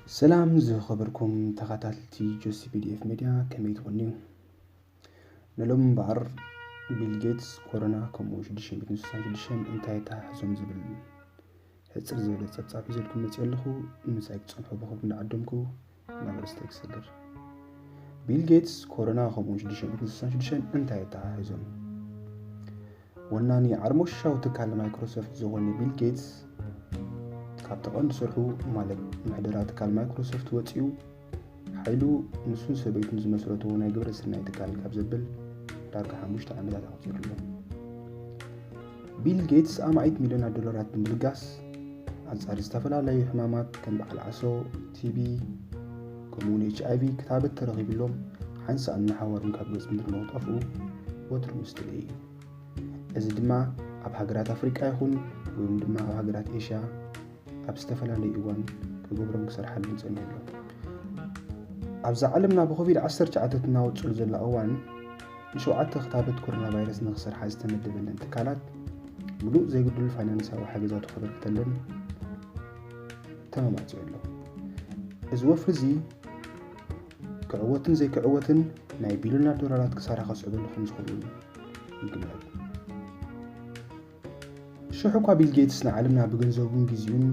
ሰላም ዝኸበርኩም ተኸታተልቲ ጆሲ ፒ ዲ ኤፍ ሜድያ፣ ከመይ ትኾንዩ? ንሎም እምበኣር ቢል ጌትስ፣ ኮሮና ከምኡ ሽዱሽተ ሚእትን ስሳን ሽዱሽተን እንታይ ተሓሕዞም ዝብል ሕጽር ዝበለ ጸብጻብ ሒዘልኩም መጽእ ኣለኹ። ምሳይ ክጸንሑ ብኽብሪ እንዳዓደምኩ ናብ ርእስተ ክሰግር። ቢል ጌትስ፣ ኮሮና ከምኡ ሽዱሽተ ሚእትን ስሳን ሽዱሽተን እንታይ ተሓሕዞም? ወናኒ ዓርሞሻዊ ትካል ማይክሮሶፍት ዝኾነ ቢል ጌትስ፣ ካብቲ ቀንዲ ስርሑ ማለት ምሕደራ ትካል ማይክሮሶፍት ወጺኡ፣ ሓይሉ ንሱን ሰበይቱን ዝመስረትዎ ናይ ግብረ ሰናይ ትካል ካብ ዘብል ዳርጋ ሓሙሽተ ዓመታት ኣቑጺሩ ኣሎ። ቢል ጌትስ ኣማኢት ሚልዮናት ዶላራት ብምልጋስ፣ ኣንጻር ዝተፈላለዩ ሕማማት ከም በዓል ዓሶ፣ ቲ ቢ፣ ከምኡውን ኤች ኣይ ቪ ክታበት ተረኺብሎም፣ ሓንሳእ እናሓዋሩን ካብ ገጽ ምድሪ ንኽጠፍኡ ወትሩ ምስ ትልኢ እዩ። እዚ ድማ ኣብ ሃገራት ኣፍሪቃ ይኹን ወይ እውን ድማ ኣብ ሃገራት ኤሽያ ኣብ ዝተፈላለዩ እዋን ክገብሮም ክሰርሓሉን ጸኒሑ ኣሎ። ኣብዛ ዓለምና ብኮቪድ ዓሰርተ ትሽዓተ ትናወጽሉ ዘላ እዋን፣ ንሸውዓተ ክታበት ኮሮና ቫይረስ ንኽሰርሓ ዝተመደበለን ትካላት ምሉእ ዘይግድሉ ፋይናንሳዊ ሓገዛቱ ከበርክተለን ተመማጺኡ ኣሎ። እዚ ወፍሪ እዚ ክዕወትን ዘይክዕወትን ናይ ቢልዮናት ዶላራት ክሳራ ከስዕበሉ ከም ዝኽእሉ ይግመት። ሽሕ እኳ ቢል ጌትስ ንዓለምና ብገንዘቡን ግዜኡን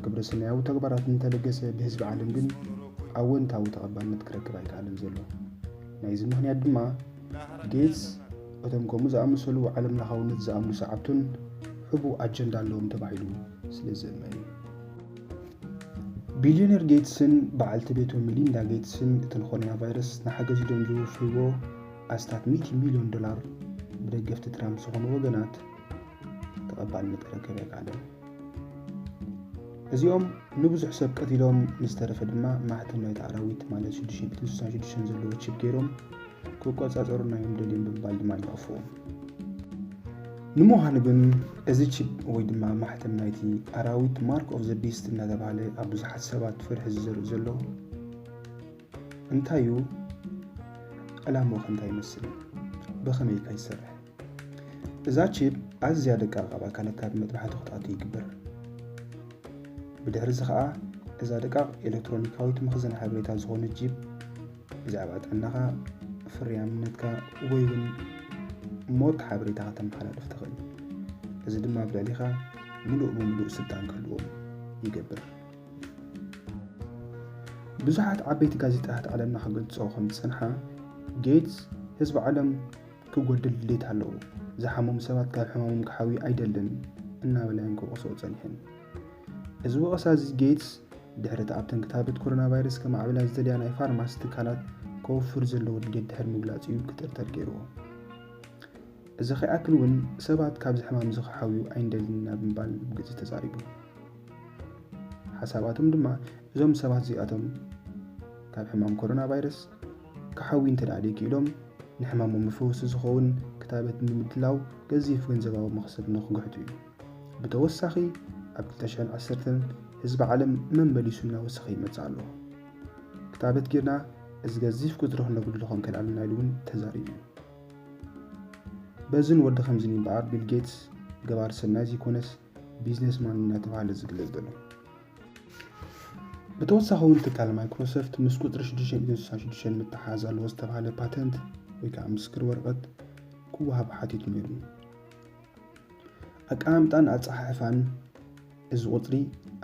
ግብረ ሰናያዊ ተግባራት እንተለገሰ፣ ብህዝቢ ዓለም ግን ኣወንታዊ ተቐባልነት ክረክብ ኣይከኣለን ዘሎ። ናይዚ ምኽንያት ድማ ጌትስ እቶም ከምኡ ዝኣመሰሉ ዓለም ለኻውነት ዝኣምኑ ሰዓብቱን ሕቡእ ኣጀንዳ ኣለዎም ተባሂሉ ስለ ዝእመን እዩ። ቢልዮነር ጌትስን በዓልቲ ቤቱ ሚሊንዳ ጌትስን እቲ ንኮሮና ቫይረስ ንሓገዝ ኢሎም ዝወፈይዎ ኣስታት ሚእቲ ሚልዮን ዶላር ብደገፍቲ ትራምፕ ዝኾኑ ወገናት ተቐባልነት ክረክብ ኣይከኣለን። እዚኦም ንብዙሕ ሰብ ቀቲሎም፣ ንዝተረፈ ድማ ማሕተም ናይቲ ኣራዊት ማለት ሽዱሽተ ሚእትን ስሳን ሽዱሽተን ዘለዎ ቺፕ ገይሮም ክቆጻጸሩና እዮም ደልዮም ብምባል ድማ ይነቕፍዎም። ንምዃኑ ግን እዚ ቺፕ ወይ ድማ ማሕተም ናይቲ ኣራዊት ማርክ ኦፍ ዘ ቢስት እናተባህለ ኣብ ብዙሓት ሰባት ፍርሒ ዝዘርእ ዘሎ እንታይ እዩ? ዕላምኡ ከ እንታይ ይመስል? ብኸመይ ከ ይሰርሕ? እዛ ቺፕ ኣዝያ ደቃቕ ኣብ ኣካላትካ ብመጥባሕቲ ክትኣቱ ይግበር። ብድሕሪ እዚ ኸኣ እዛ ደቃቕ ኤሌክትሮኒካዊት መኽዘን ሓበሬታ ዝኾነት ቺፕ ብዛዕባ ጥዕናኻ፣ ፍርያምነትካ ወይ እውን ሞት ሓበሬታ ከተመሓላልፍ ትኽእል። እዚ ድማ ኣብ ልዕሊኻ ምሉእ ብምሉእ ስልጣን ክህልዎም ይገብር። ብዙሓት ዓበይቲ ጋዜጣታት ዓለምና ክገልጾ ከም ዝጸንሓ፣ ጌትስ ህዝቢ ዓለም ክጎድል ድሌት ኣለዎ፣ ዝሓመሙ ሰባት ካብ ሕማሞም ክሓውዩ ኣይደልን እናበላ እየን ክወቕስኦ ጸኒሐን። እዚ ወቐሳ እዚ ጌትስ ድሕሪ እቲ ኣብተን ክታበት ኮሮና ቫይረስ ከማዕብላ ዝደልያ ናይ ፋርማሲ ትካላት ከወፍር ዘለዎ ድሌት ድሕሪ ምግላጹ እዩ ክጥርጠር ገይርዎ። እዚ ከይኣክል እውን ሰባት ካብዚ ሕማም እዚ ክሓውዩ ኣይንደልን ኢና ብምባል ብግልጺ ተዛሪቡ። ሓሳባቶም ድማ እዞም ሰባት እዚኣቶም ካብ ሕማም ኮሮና ቫይረስ ክሓውዩ እንተ ደኣ ደይክኢሎም ንሕማሞም መፈወሲ ዝኸውን ክታበት ንምድላው ገዚፍ ገንዘባዊ መኽሰብ ንኽግሕጡ እዩ። ብተወሳኺ ኣብ ክልተ ሽሕን ዓሰርተን ህዝቢ ዓለም መመሊሱ እናወሰኸ ይመጽእ ኣሎ። ክታበት ጌርና እዚ ገዚፍ ቁጽሪ ክነጉድሎ ክንክእል ኣለና ኢሉ እውን ተዛሪቡ እዩ። በዝን ወዲ ከምዝን እምበኣር ቢል ጌትስ ገባር ሰናይ ዘይኮነስ ቢዝነስማን እናተባህለ ዝግለጽ ዘሎ። ብተወሳኺ እውን ትካል ማይክሮሶፍት ምስ ቁጽሪ ሽዱሽተ ሚእትን ስሳን ሽዱሽተን ምትሓሓዝ ኣለዎ ዝተባህለ ፓተንት ወይ ከዓ ምስክር ወረቐት ክወሃብ ሓቲቱ ነይሩ። ኣቀማምጣን ኣጸሓሕፋን እዚ ቁጽሪ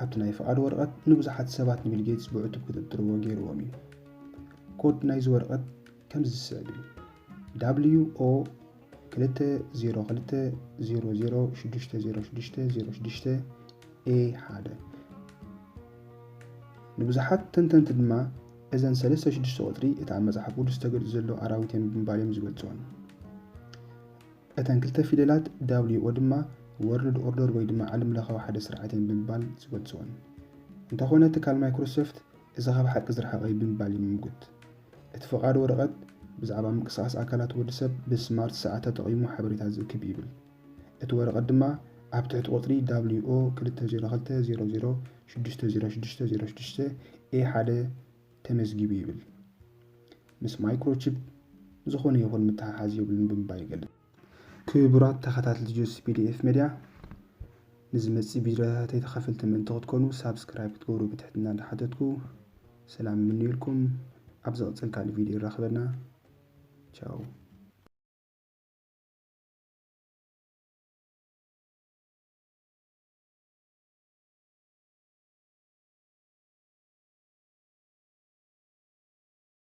ኣብቲ ናይ ፍቓድ ወረቐት ንብዙሓት ሰባት ንቢል ጌትስ ብዕቱብ ክትጥርዎ ገይርዎም እዩ። ኮድ ናይዚ ወረቐት ከምዚ ዝስዕብ እዩ። ደብሊው ኦ ክልተ ዜሮ ክልተ ዜሮ ዜሮ ሽዱሽተ ዜሮ ሽዱሽተ ዜሮ ሽዱሽተ ኤ ሓደ። ንብዙሓት ተንተንቲ ድማ እዘን ሰለስተ ሽዱሽተ ቁጽሪ እቲ ኣብ መጽሓፍ ቅዱስ ተገሊጹ ዘሎ ኣራዊት እየን ብምባል እዮም ዝገልጽወን። እተን ክልተ ፊደላት ደብሊው ኦ ድማ ወርልድ ኦርደር ወይ ድማ ዓለም ለኻዊ ሓደ ስርዓት እየን ብምባል ዝገልጽወን። እንተኾነ ትካል ማይክሮሶፍት እዚ ካብ ሓቂ ዝረሓቐ እዩ ብምባል ይምጉት። እቲ ፍቓድ ወረቐት ብዛዕባ ምንቅስቓስ ኣካላት ወዲ ሰብ ብስማርት ሰዓት ተጠቒሙ ሓበሬታ ዝእክብ ይብል። እቲ ወረቐት ድማ ኣብ ትሕቲ ቁጽሪ ደብሊው ኦ ክልተ ዜሮ ክልተ ዜሮ ዜሮ ሽዱሽተ ዜሮ ሽዱሽተ ዜሮ ሽዱሽተ ኤ ሓደ ተመዝጊቡ ይብል። ምስ ማይክሮቺፕ ዝኾነ ይኹን ምትሓሓዝ የብሉን ብምባል ይገልጽ። ክቡራት ተኸታተልቲ ጆሲ ፒ ዲ ኤፍ ሜድያ፣ ንዝመጽእ ቪድዮታተይ ተኸፈልቲ ምእንቲ ክትኮኑ ሳብስክራይብ ክትገብሩ ብትሕትና እንዳሓተትኩ ሰላም ምንዩልኩም። ኣብ ዝቕጽል ካልእ ቪድዮ ይራኽበና። ቻው።